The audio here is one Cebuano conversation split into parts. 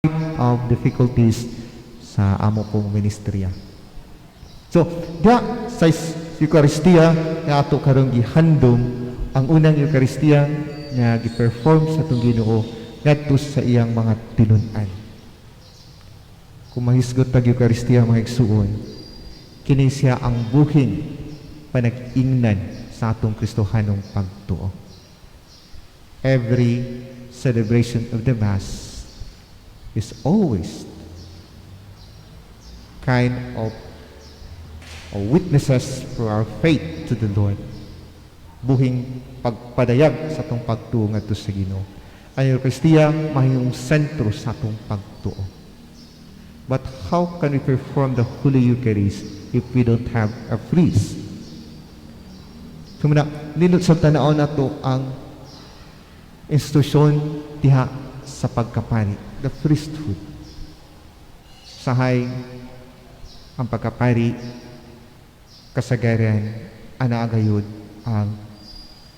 Of difficulties sa amo pong ministriya. So, diha sa Eucharistia nga ato karong gihandom, ang unang Eucharistia nga gi-perform sa atong Ginoo ngadto sa iyang mga tinun-an. Kung mahisgot tag Eucharistia, mga igsuon, kini siya ang buhing panag-ingnan sa atong Kristohanong pagtuo. Every celebration of the Mass is always kind of witnesses for our faith to the Lord. Buhing pagpadayag sa atong pagtuo ngadto sa Ginoo. Ang Eucharistia mahimong sentro sa atong pagtuo. But how can we perform the Holy Eucharist if we don't have a priest? So muna, nindot sa tanaw nato ang institusyon diha sa pagkapari, the priesthood. Sahay, ang pagkapari, kasagaran, ana gayud ang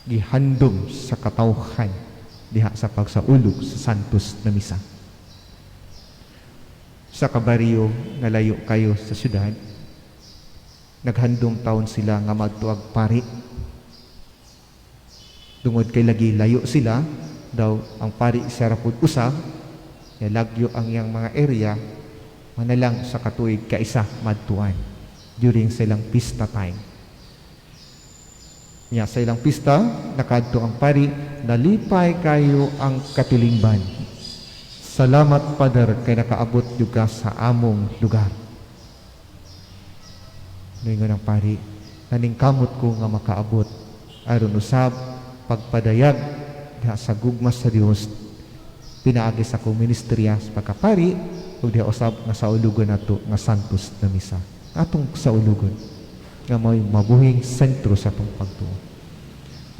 gihandom sa katawhan diha sa pagsaulog sa Santos na Misa. Sa kabaryo nga layo kayo sa syudad, naghandom taon sila nga magtuag pari. Tungod kay lagi layo sila, daw ang pari sa rapod usa, ya lagyo ang iyang mga area, manalang sa katuig kaisa madtuan during sa ilang pista time. Nya sa ilang pista, nakadto ang pari, nalipay kayo ang katilingban. "Salamat, Father, kay nakaabot gyud ka sa among lugar." Ningon ang pari, "Naningkamot ko nga makaabot aron usab pagpadayag diha sa gugma sa Dios pinaagi sa akong ministriya sa pagkapari ug diha usab nga saulugon nato nga Santos na Misa." Atong saulugon nga may mabuhing sentro sa atong pagtuo.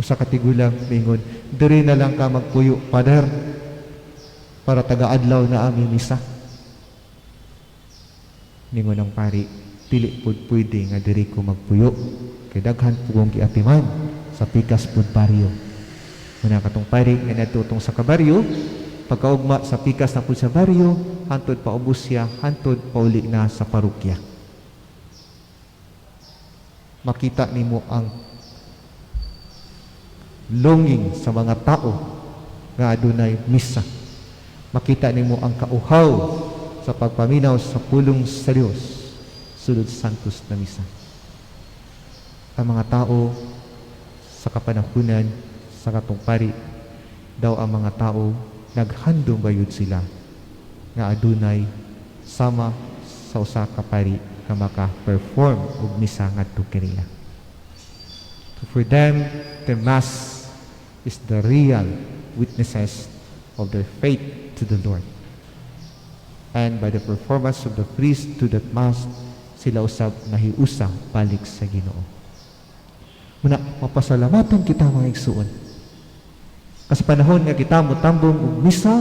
Usa ka tigulang mingon, "Diri na lang ka magpuyo, Father, para taga-adlaw na aming misa." Ningon ang pari, "Dili pud pwede nga diri ko magpuyo kay daghan po kong giatiman sa pikas pud baryo." Muna katong pari nga natutong sa kabaryo, pagkaugma sa pikas na pud sa baryo, hantod paubos siya, hantod pauli na sa parokya. Makita nimo ang longing sa mga tao nga adunay misa. Makita nimo ang kauhaw sa pagpaminaw sa pulong sa Dios sulod Santos na Misa. Ang mga tao sa kapanahunan sa katong pari, daw ang mga tao naghandom bayud sila nga adunay sama sa usa ka pari nga maka-perform og misa ngadto kanila. So for them, the Mass is the real witnesses of their faith to the Lord. And by the performance of the priest to that Mass, sila usab nahiusa balik sa Ginoo. Muna, mapasalamatan kita, mga igsuon. Kasi panahon nga kita motambong og misa,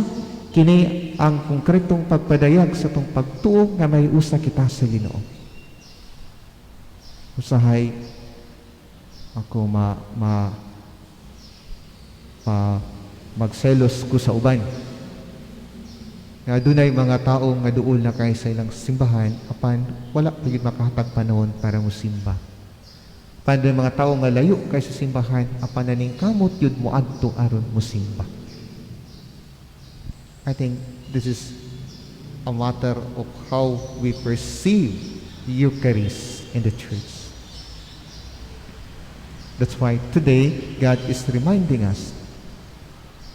kini ang konkretong pagpadayag sa atong pagtuo nga may usa kita sa Ginoo. Usahay ako ma, ma, ma magselos ko sa uban. Nga dunay mga tao nga duol na kay sa ilang simbahan apan wala pa gyud makahatag panahon para mosimba. Apan dunay mga tao nga layo kay sa simbahan apan naningkamot yun moadto aron mosimba. I think this is a matter of how we perceive Eucharist in the church. That's why today God is reminding us,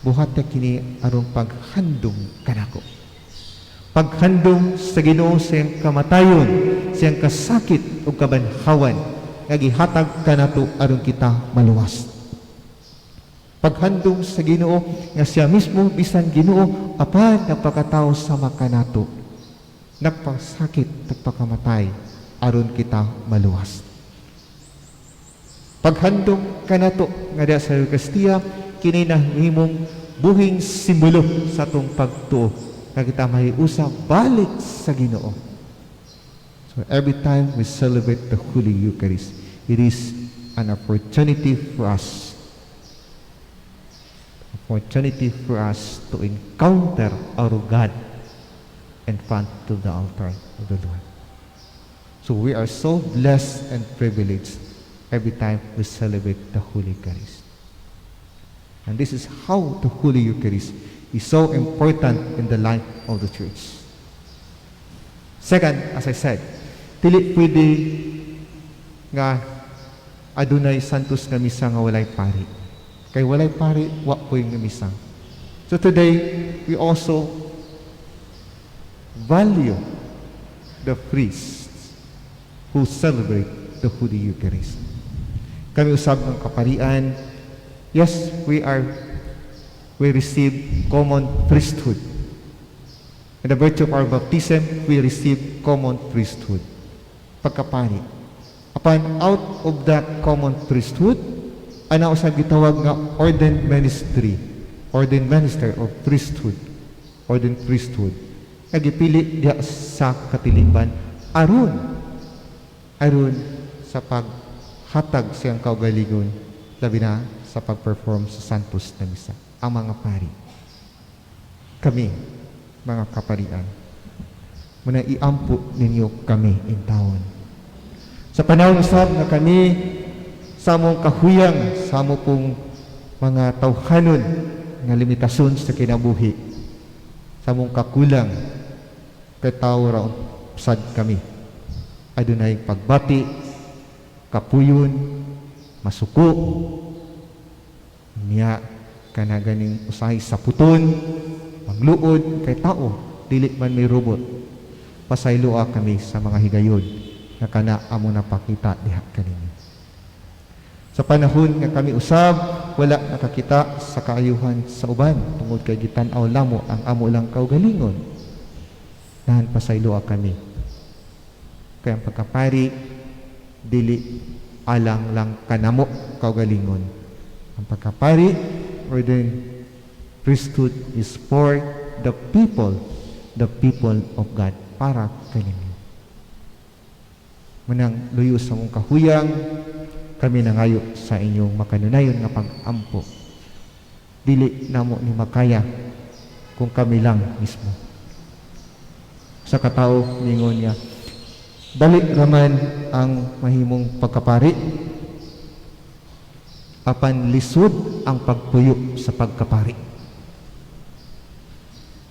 buhata kini aron paghandom kanako. Paghandom sa Ginoo sa iyang kamatayon, sa iyang kasakit ug kabanhawan nga gihatag kanato aron kita maluwas. Paghandom sa Ginoo nga siya mismo bisan Ginoo apan nagpakatao sama kanato. Nagpasakit, nagpakamatay aron kita maluwas. Paghandom kanato nga diha sa Eucharistia kini nahimong buhing simbolo sa atong pagtuo nga kita mahiusa balik sa Ginoo. So every time we celebrate the Holy Eucharist, it is an opportunity for us to encounter our God. In front of the altar of the Lord. So we are so blessed and privileged every time we celebrate the Holy Eucharist. And this is how the Holy Eucharist is so important in the life of the church. Second, as I said, dili pwede nga adunay Santos nga Misa nga walay pari. Kay walay pari, wa po'y nga misa. So today, we also value the priests who celebrate the Holy Eucharist. Kami usab ng kaparian, yes, we receive common priesthood. In the virtue of our baptism, we receive common priesthood. Pagkapari. Apan out of that common priesthood, ana usab gitawag nga ordained ministry, ordained minister or priesthood, ordained priesthood. Nga gipili diha sa katilingban aron sa paghatag sa iyang kaugalingon, labi na sa pag-perform sa Santos na Misa, ang mga pari. Kami, mga kaparian, muna iampo ninyo kami in taon. Sa panahon usab nga kami sa among kahuyang, sa amo pong mga tawhanon nga limitasyon sa kinabuhi, sa among kakulang, kay tao ra sad kami. Adunay pagbati, kapuyon, masuko, niya kana ganing usahay sa puton, magluod kay tao, dili man may robot. Pasayloa kami sa mga higayon nga kana amo napakita diha kaninyo. Sa panahon nga kami usab wala nakakita sa kaayuhan sa uban tungod kay gitan-aw namo ang amo lang kaugalingon. Dahan pasayloa kami. Kay ang pagkapari dili alang lang kanamo kaugalingon. Ang pagkapari or the priesthood is for the people of God, para kaninyo. Munang luyo sa mong kahuyang, kami nangayo sa inyong makanunayon nga pag-ampo. Dili namo ni makaya kung kami lang mismo. Sa katao, ningon niya, dali raman ang mahimong pagkapari, apan lisod ang pagpuyo sa pagkapari.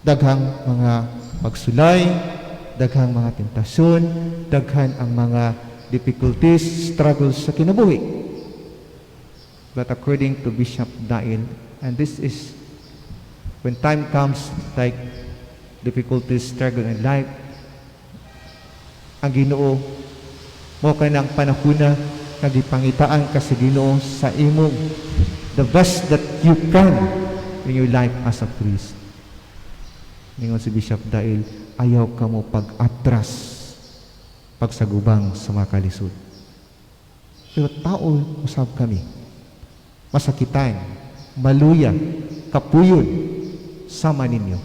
Daghang mga pagsulay, daghang mga tentasyon, daghan ang mga difficulties, struggles sa kinabuhi. But according to Bishop Dail, and this is when time comes like difficulties, struggle in life, ang Ginoo mo kanang panahuna nga gipangitaan ka sa Ginoo sa imong the best that you can in your life as a priest. Ningon si Bishop Dail, ayaw ka mo pag-atras pagsagubang sa mga kalisod. Pero tao usab kami. Masakitan, maluya, kapuyon, sama ninyo.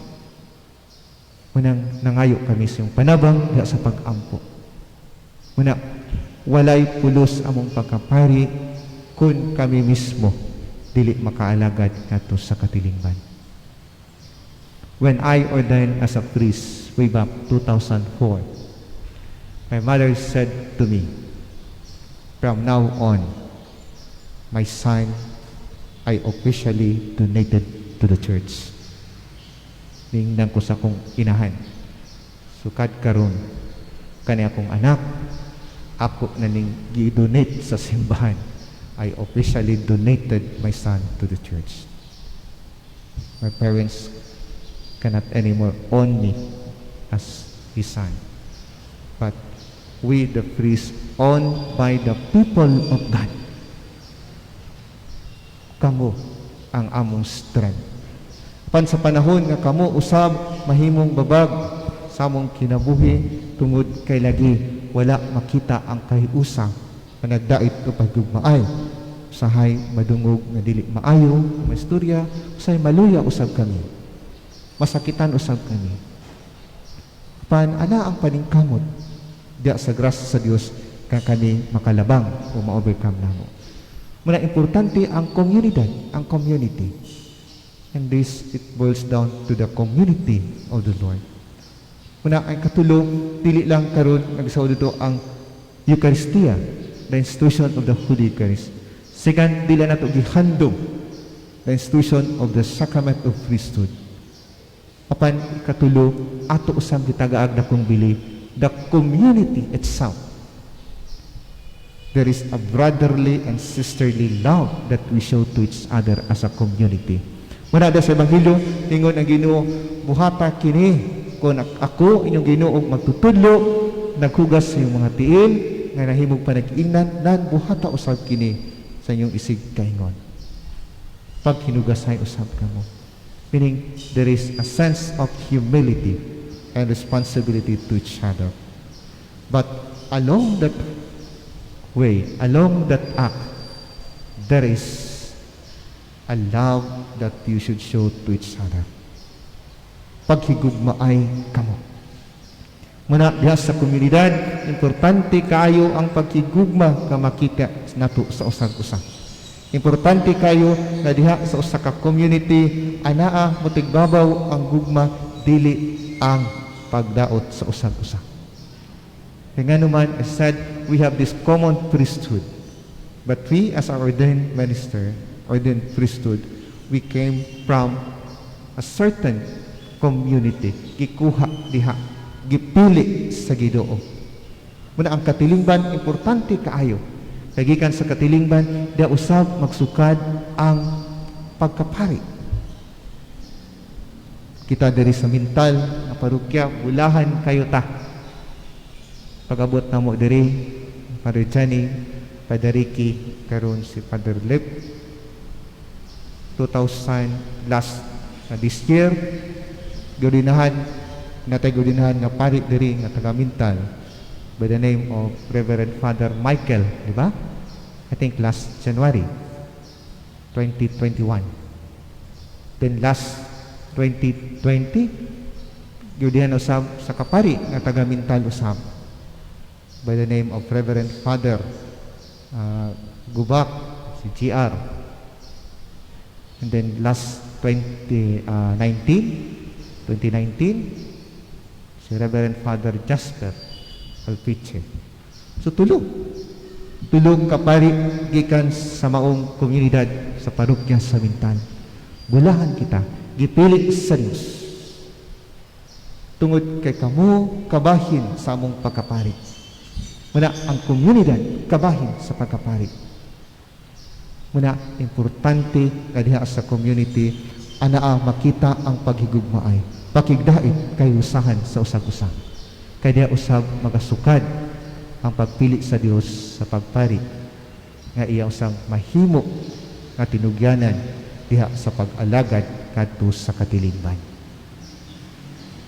Munang nangayo kami sa iyong panabang diha sa pag-ampo. Muna, walay pulos among pagkapari kung kami mismo dili makaalagad ngadto sa katilingban. When I ordained as a priest way back 2004, my mother said to me, "From now on, my son, I officially donated to the church." Ningnan ko sa akong inahan. Sukad karon, kani akong anak, ako na ning gi-donate sa simbahan. I officially donated my son to the church. My parents cannot anymore own me as his son. But we, the priests, owned by the people of God. Kamo ang among strength. Pan sa panahon nga kamo usab mahimong babag sa among kinabuhi tungod kay lagi wala makita ang kahiusa, panagdait o paggugmaay, usahay madungog nga dili maayo maistorya, usahay maluya usab kami, masakitan usab kami, pan ana ang paningkamot diya sa grasya sa Dios ka kami makalabang o ma-overcome namo. Muna importante ang komunidad, ang community. And this, it boils down to the community of the Lord. Muna ang katulo, dili lang karon nagsaulog to ang Eucharistia, the institution of the Holy Eucharist. Second, dili nato gihandom the institution of the sacrament of priesthood. Apan katulo, ato usab gitagaag dakong bili, the community itself. There is a brotherly and sisterly love that we show to each other as a community. Muna sa Ebanghelyo, ingon ang Ginoo, "Buhata kini kung ako inyong Ginoo magtutudlo, naghugas sa inyong mga tiil, nga nahimog panag-ingnan, nan buhata usab kini sa inyong isig kaingon. Paghinugasay usab kamo." Meaning, there is a sense of humility and responsibility to each other. But along that way, along that act, there is a love that you should show to each other. Paghigugmaay kamo. Muna diha sa komunidad, importante kayo ang paghigugma nga makita nato sa usag-usa. Importante kayo na diha sa usa ka community anaa motigbabaw ang gugma, dili ang pagdaot sa usag-usa. Kaya nga naman, as said, we have this common priesthood. But we, as our ordained minister, ordained priesthood, we came from a certain community. Gikuha diha, gipili sa Ginoo. Muna ang katilingban, importante kaayo. Kay gikan sa katilingban, diha usab magsukad ang pagkapari. Kita diri sa Mintal nga parokya, bulahan kayo ta. Pag-abot namo diri, Father Johnny, Father Ricky, karon si Father Lip, 2000 last na this year, giordinahan natay giordinahan nga pari diri nga taga Mintal by the name of Reverend Father Michael, di ba? I think last January 2021. Then last 2020, giordinahan usab sa kapari nga taga Mintal usab by the name of Reverend Father Gubak, si GR. And then last 2019, si Reverend Father Jasper Alpiche. So tulo. Tulong kapari gikan sa maong komunidad sa parokya sa Mintal. Bulahan kita, gipili sa Dios. Tungod kay kamo kabahin sa among pagkapari. Muna ang komunidad kabahin sa pagkapari. Muna importante nga diha sa community anaa makita ang paghigugmaay. Pakigdait kay usahan sa usag-usa. Kay diha usab magasukad ang pagpili sa Dios sa pagpari nga iya usang mahimo nga tinugyanan diha sa pag-alagad kadto sa katilingban.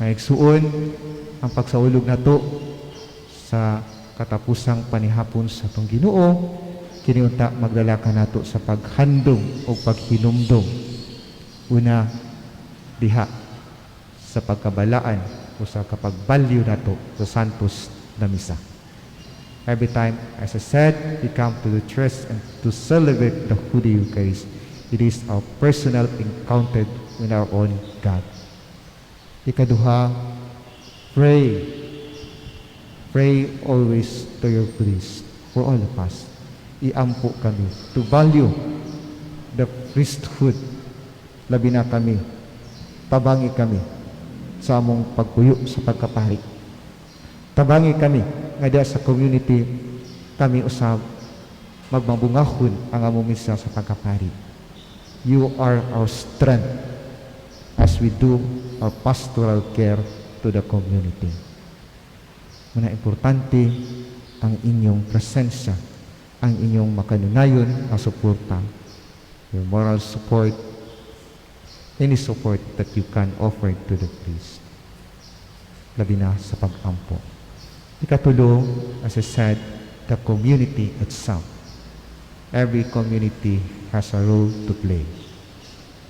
Mga igsuon, ang pagsaulog nato sa katapusang panihapon sa atong Ginoo, kini unta magdala kanato sa paghandom o paghinumdom una diha sa pagkabalaan o sa kapagbalyo nato sa Santos na Misa. Every time, as I said, we come to the church and to celebrate the Holy Eucharist, it is our personal encounter with our own God. Ikaduha, pray. Pray always to your priest for all of us. Iampo kami to value the priesthood. Labi na kami, tabangi kami sa among pagpuyo sa pagkapari. Tabangi kami nga diha sa community kami usab magmabungahon ang among misa sa pagkapari. You are our strength as we do our pastoral care to the community. Muna importante ang inyong presensya, ang inyong makanunayon na suporta, your moral support, any support that you can offer to the priest. Labi na sa pag-ampo. Ikatulo, as I said, the community itself. Every community has a role to play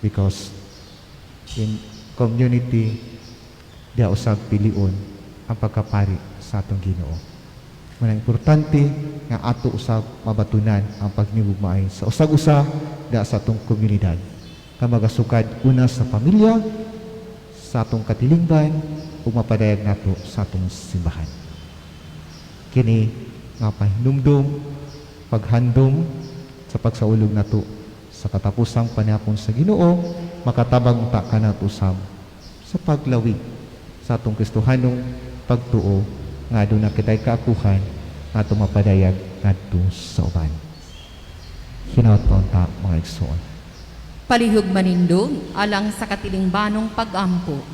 because in community, diha usab pilion ang pagkapari sa atong Ginoo. Muna importante nga ato usab mabatunan ang paghigugmaay sa usag-usa diha sa atong komunidad. Nga magasukad una sa pamilya, sa atong katilingban, ug mapadayag nato sa atong simbahan. Kini nga pahinumdum, paghandom sa pagsaulog nato sa katapusang panihapon sa Ginoo, makatabang unta kanato usab sa paglawig sa atong Kristohanong pagtuo nga aduna kitay kaakuhan nga atong mapadayag ngadto sa uban. Hinaot pa unta, mga igsoon. Palihog manindog alang sa katilingbanong pag-ampo.